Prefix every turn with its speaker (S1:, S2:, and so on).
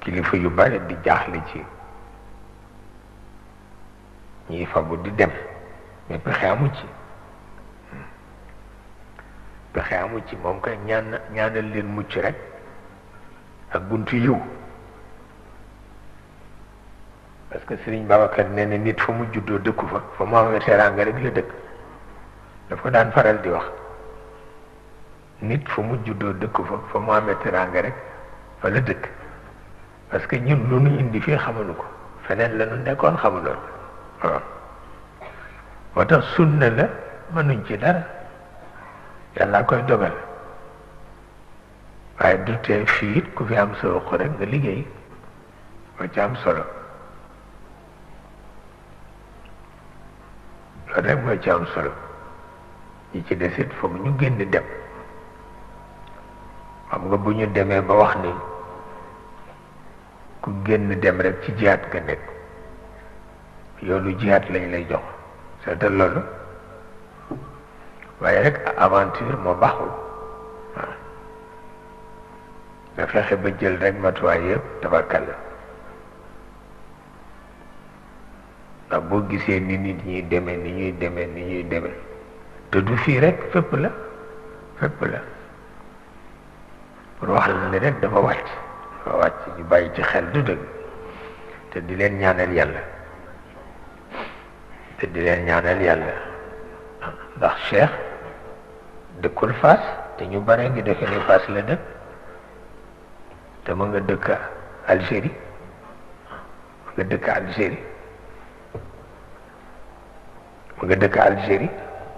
S1: kilifa yu bare di jaaxle ci ñiy fabu di dem mais pexe amu ci pexe amu ci moom kay ñaanal leen mucc rek ak buntu yiw parce que Sëriñ Babacar nee na nit fa mu juddoo dëkku fa mu amee teraanga rek la dëkk daf ko daan faral di wax nit fa mu juddoo dëkku fa mu amee teraanga rek fa la dëkk parce que ñun lu nu indi fii xamuñu ko feneen la nu nekkoon xamuloon waaw moo tax sunna la mënuñ ci dara yàlla koy dogal waaye du tee fii it ku fi am sa ruq rek nga liggéey ba ci am solo loolu rek mooy ci am solo ñi ci desit foog ñu génn dem xam nga bu ñu demee ba wax ni ku génn dem rek ci jihaat nga nekk yoonu jihaat lañ lay jox seetal loolu waaye rek aventure moo baaxul waaw nga fexe ba jël rek matuwaay yëpp tabarkalla ndax boo gisee ni nit ñuy demee ni ñuy demee te du fii rek fépp la pour wax la ni rek dafa wàcc ñu bàyyi ci xel du dëgg te di leen ñaanal yàlla ndax Cheikh dëkkul Fass te ñu bare ngi defe ni Fass la dëkk te ma nga dëkk Algérie mu nga dëkk Algérie